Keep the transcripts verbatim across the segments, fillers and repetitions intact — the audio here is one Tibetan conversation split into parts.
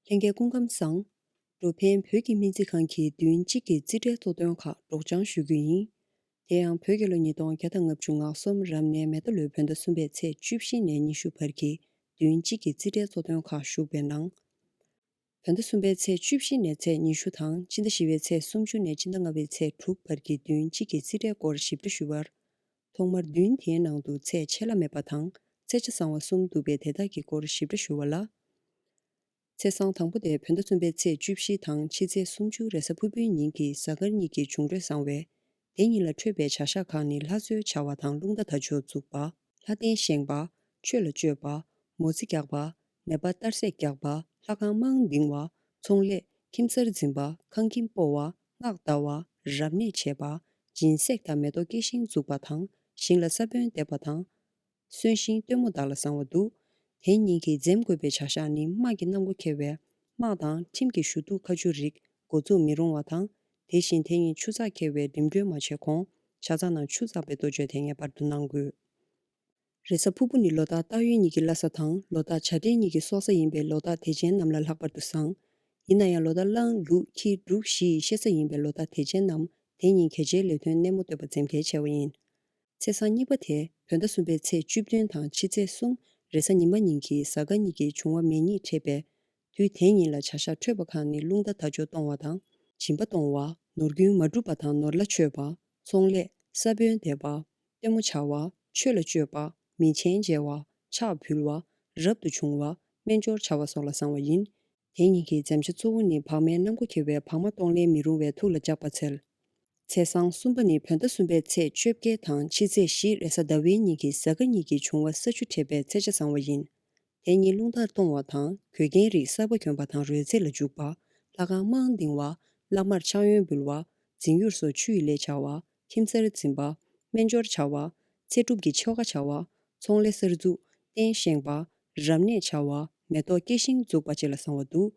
ལྷན་རྒྱས་སྐུ་ཁམས་བཟང་། འགྲོ་ཕན་བོད་ཀྱི་སྨན་རྩིས་ཁང་གིས་བདུན་གཅིག་གི་རྩིས་ཁྲའི་གཙོ་དོན་ཁག་སྒྲོག་སྦྱང་ཞུ་རྒྱུ་ཡིན། དེ་ཡང་བོད་རྒྱལ་ལོ་ཉིས་སྟོང་བརྒྱ་དང་ལྔ་བཅུ་ང་གསུམ་རབ་གནས་མེ་རྟ་ལོའི་བོད་ཟླ་གསུམ་པའི་ཚེས་བཅུ་བཞི་ནས་ཉི་ཤུ་བར་གྱི་བདུན་གཅིག་གི་རྩིས་ཁྲའི་གཙོ་དོན་ཁག་ཞུགས་པའི་ནང་། བོད་ཟླ་གསུམ་པའི་ཚེས་བཅུ་བཞི་ནས་ཚེས་ཉི་ཤུ་དང་སྤྱི་ཟླ་བཞི་པའི་ཚེས་སུམ་ཅུ་ནས་སྤྱི་ཟླ་ལྔ་པའི་ཚེས་དྲུག་བར་གྱི་བདུན་གཅིག་གི་རྩིས་ཁྲའི་སྐོར་ཞིབ་ཕྲ་ཞུ་བར། ཐོག་མར་བདུན་དེའི་ནང་དུ་ཚེས་ཆད་ལྷག་མེད་པ་དང་ཚེས་ཆ་བཟང་བ་གསུམ་འདུག་པས་དེ་དག་གི་སྐོར་ཞིབ་ཕྲ་ཞུ་བ་ལ། ཚེས་བཟང་དང་པོ་དེ་བོད་ཟླ་གསུམ་པའི་ཚེས་བཅུ་བཞི་དང་ཕྱི་ཚེས་སུམ་ཅུ་རེས་གཟའ་ཕུར་བུའི་ཉིན་གྱི་གཟའ་སྐར་གཉིས་ཀྱི་འབྱུང་འཕྲོད་བཟང་བས། དེ་ཉིན་ལ་འཕྲོད་པའི་བྱ་གཞག་ཁག་ནི་ལྷ་གསོལ་བྱ་བ་དང་རླུང་རྟ་དར་ལྕོག་འཛུགས་པ། ལྷ་རྟེན་བཞེངས་པ། ཆོས་ལ་སྤྱོད་པ། མོ་རྩིས་རྒྱག་པ། ནད་པ་གཏར་སྲེག་རྒྱག་པ། ལྷ་ཁང་དམངས་འདིང་བ། ཚོང་ལས། ཁྱིམ་གསར་འཛིན་པ། ཁང་ཁྱིམ་སྤོ་བ། སྔགས་བཟླ་བ། རབ་གནས་བྱེད་པ། སྦྱིན་སྲེག་དང་མེ་ཏོག་སྐྱེ་ཤིང་འཛུགས་པ་དང་ཞིང་ལ་ས་བོན་འདེབས་པ་དང་། གསོན་ཤིང་སྟོན་མོ་དག་ལ་བཟང་བ་འདུག་དེ་ཉིན་གྱི་འཛེམ་དགོས་པའི་བྱ་གཞག་ནི་དམག་གི་གནམ་སྒོ་འཁེལ་བའི་དམག་དང་ཁྲིམས་ཀྱི་ཞུ་གཏུག་ཁ་མཆུ་རིགས་འགོ་འཛུགས་མི་རུང་བ་དང་། དེ་བཞིན་དེ་ཉིན་ཆུ་ཚགས་འཁེལ་བའི་འགྲིམ་འགྲུལ་མ་བྱས་གོང་ཇ་ཚགས་ནང་ཆུ་བཙགས་པའི་གཏོ་བཅོས་དེ་ངེས་པར་དུ་གནང་དགོས། རེས་གཟའ་ཕུར་བུ་ནི་ལོ་རྟགས་སྟག་ཡོས་གཉིས་ཀྱི་བླ་གཟའ་དང་ལོ་རྟགས་བྱ་སྤྲེལ་གཉིས་ཀྱི་སྲོག་གཟའ་ཡིན་པས་ལོ་རྟགས་དད་ཅན་རྣམས་ལ་ལྷག་པར་དུ་བཟང་། ཡིན་ན་ཡང་ལོ་རྟགས་གླང་ལུག་ཁྱི་འབྲུག་བཞི་ཡི་གཤེད་གཟའ་ཡིན་པས་ལོ་རྟགས་དད་ཅན་རྣམས་དེ་ཉིན་གལ་ཆེའི་ལས་དོན་སྣེ་མོ་གཏོད་པ་འཛེམ་གལ་ཆེ་བ་ཡིན། ཚེས་བཟང་གཉིས་པ་དེ་བོད་ཟླ་གསུམ་པའི་ཚེས་བཅུ་བདུན་དང་ཕྱི་ཚེས་གསུམ་རེས་གཟའ་ཉི་མ་ཉིན་གྱི་གཟའ་སྐར་གཉིས་ཀྱི་འབྱུང་བ་མེ་གཉིས་འཕྲད་པས། དུས་དེ་ཉིན་ལ་བྱ་གཞག་འཕྲོད་པ་ཁག་ནི་རླུང་རྟ་དར་ལྕོག་གཏོང་བ་དང་། སྦྱིན་པ་གཏོང་བ། ནོར་སྐྱོན་མ་འགྲུབ་པ་དང་ནོར་ལྷ་མཆོད་པ། ཚོང་ལས། ས་བོན་འདེབས་པ། སྟོན་མོ་བྱ་བ། ཆོས་ལ་སྤྱོད་པ། མི་ཆེན་མཇལ་བ། ཕྱག་ཕུལ་བ། རབ་ཏུ་བྱུང་བ། སྨན་སྦྱོར་བྱ་བ་སོགས་ལ་བཟང་བ་ཡིན། དེ་ཉིན་གྱི་འཛེམ་བྱ་གཙོ་བོ་ནི་བག་མའི་གནམ་སྒོ་འཁེལ་བའི་བག་མ་གཏོང་ལེན་མི་རུང་བས་ཐུགས་ལ་འཇགས་པ་འཚལ། ཚེས་བཟང་གསུམ་པ་ནི་བོད་ཟླ་གསུམ་པའི་ཚེས་བཅོ་བརྒྱད་དང་ཕྱི་ཚེས་བཞི་རེས་གཟའ་ཟླ་བའི་ཉིན་གྱི་གཟའ་སྐར་གཉིས་ཀྱི་འབྱུང་བ་ས་ཆུ་འཕྲད་པས་ཚེས་ཆ་བཟང་བ་ཡིན། དེ་ཉིན་རླུང་རྟ་གཏོང་བ་དང་གོས་རྒྱན་རིགས་གསར་པ་གྱོན་པ་དང་རོལ་རྩེད་ལ་འཇུག་པ། ལྷ་ཁང་དམངས་འདིང་བ། བླ་མར་ཕྱག་གཡོན་འབུལ་བ། འཛིན་ཡུལ་སོགས་ཆུ་ཡི་ལས་བྱ་བ། ཁྱིམ་གསར་འཛིན་པ། སྨན་སྦྱོར་བྱ་བ། ཚེ་སྒྲུབ་ཀྱི་ཆོ་ག་བྱ་བ། ཚོང་ལས་གསར་འཛུགས། རྟེན་བཞེངས་པ། རབ་གནས་བྱ་བ། མེ་ཏོག་སྐྱེ་ཤིང་འཛུགས་པ་བཅས་ལ་བཟང་བ་འདུག་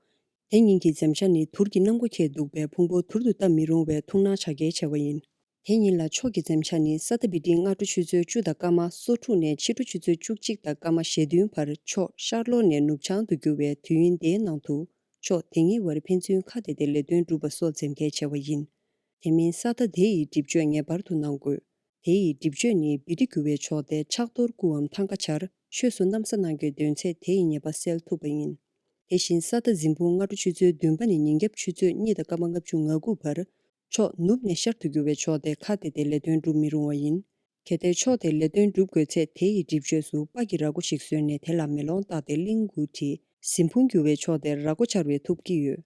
དེ་ཉིན་གྱི་འཛེམ་བྱ་ནི་དུར་གྱི་གནམ་སྒོ་འཁེལ་འདུག་པས་ཕུང་པོ་དུར་དུ་བཏབ་མི་རུང་བས་ཐུགས་སྣང་བྱ་གལ་ཆེ་བ་ཡིན། དེ་ཉིན་ལ་ཕྱོགས་ཀྱི་འཛེམ་བྱ་ནི་ས་ཐ་བི་ཏི་སྔ་དྲོ་ཆུ་ཚོད་བཅུ་དང་སྐར་མ་སོ་དྲུག་ནས་ཕྱི་དྲོ་ཆུ་ཚོད་བཅུ་གཅིག་དང་སྐར་མ་ཞེ་བདུན་བར་ཕྱོགས་ཤར་ལྷོ་ནས་ནུབ་བྱང་དུ་རྒྱུ་བའི་དུས་ཡུན་དེའི་ནང་དུ་ཕྱོགས་དེ་གཉིས་བར་ཕན་ཚུན་ཁ་གཏད་དེ་ལས་དོན་སྒྲུབ་པ་སོགས་འཛེམ་གལ་ཆེ་བ་ཡིན། དེ་མིན་ས་ཐ་དེ་ཡི་སྒྲིབ་བཅོས་ངེས་པར་དུ་གནང་དགོས། དེ་ཡི་སྒྲིབ་བཅོས་ནི་བི་ཏི་རྒྱུ་བའི་ཕྱོགས་དེ་ཕྱག་རྡོར་སྐུའམ་ཐང་ཀ་ཆར་ཆོས་སུ་གནམ་ས་ནང་གི་གདོན་ཚད་དེ་ཡི་ཉེས་པ་སེལ་ཐུབ་པ་ཡིན། དེ་བཞིན་ས་ཐ་འཛིན་སྤུངས་སྔ་དྲོ་ཆུ་ཚོད་བདུན་པ་ནས་ཉིན་རྒྱབ་ཆུ་ཚོད་གཉིས་དང་སྐར་མ་ལྔ་བཅུ་ང་དགུ་བར་ཕྱོགས་ནུབ་ནས་ཤར་དུ་རྒྱུ་བའི་ཕྱོགས་དེ་ཁ་གཏད་དེ་ལས་དོན་སྒྲུབ་མི་རུང་བ་ཡིན། གལ་ཏེ་ཕྱོགས་དེ་ལས་དོན་སྒྲུབ་དགོས་ཚེ་དེ་ཡི་སྒྲིབ་བཅོས་སུ་སྤགས་ཀྱི་ར་སྒོ་ཞིག་བཟོས་ནས་དེ་ལ་མེ་ལོང་བཏགས་ཏེ་གླིང་དགུ་བྲིས། ཟིན་ཕུང་རྒྱུ་བའི་ཕྱོགས་དེར་ར་སྒོ་འཕྱར་བའི་ཐུབ་ཀྱི་ཡོད།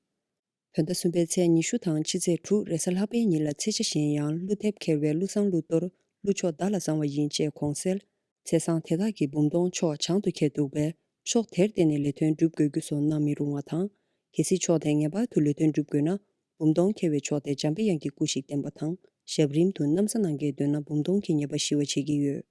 བོད་ཟླ་གསུམ་པའི་ཚེས་ཉི་ཤུ་དང་ཕྱི་ཚེས་དྲུག་རེས་གཟའ་ལྷག་པའི་ཉིན་ལ་ཚེས་ཆ་གཞན་ཡང་ཀླུ་འདེབས་འཁེལ་བས་ཀླུ་བཟང་ཀླུ་གཏོར་ཀླུ་མཆོག་ཟླ་ལ་བཟང་བ་ཡིན་ཅེས་གོང་གསལ། ཚེས་བཟང་དེ་དག་གི་འབུམ་སྟོང་ཕྱོགས་བྱང་དུ་འཁེལ་འདུག་པས་ཕྱོགས་དེར་བརྟེན་ནས་ལས་དོན་སྒྲུབ་དགོས་རྒྱུ་སོགས་གནང་མི་རུང་བ་དང་། གལ་སྲིད་ཕྱོགས་དེ་ངེས་པར་དུ་ལས་དོན་སྒྲུབ་དགོས་ན་འབུམ་སྟོང་འཁེལ་བའི་ཕྱོགས་དེ་འཇམ་པའི་དབྱངས་ཀྱི་སྐུ་ཞིག་བསྟེན་པ་དང་ཞབས་རིམ་དུ་གནམ་ས་ནང་གི་གདོན་ནག་འབུམ་སྟོང་གི་ཉེས་པ་ཞི་བ་བྱེད་ཀྱི་ཡོད།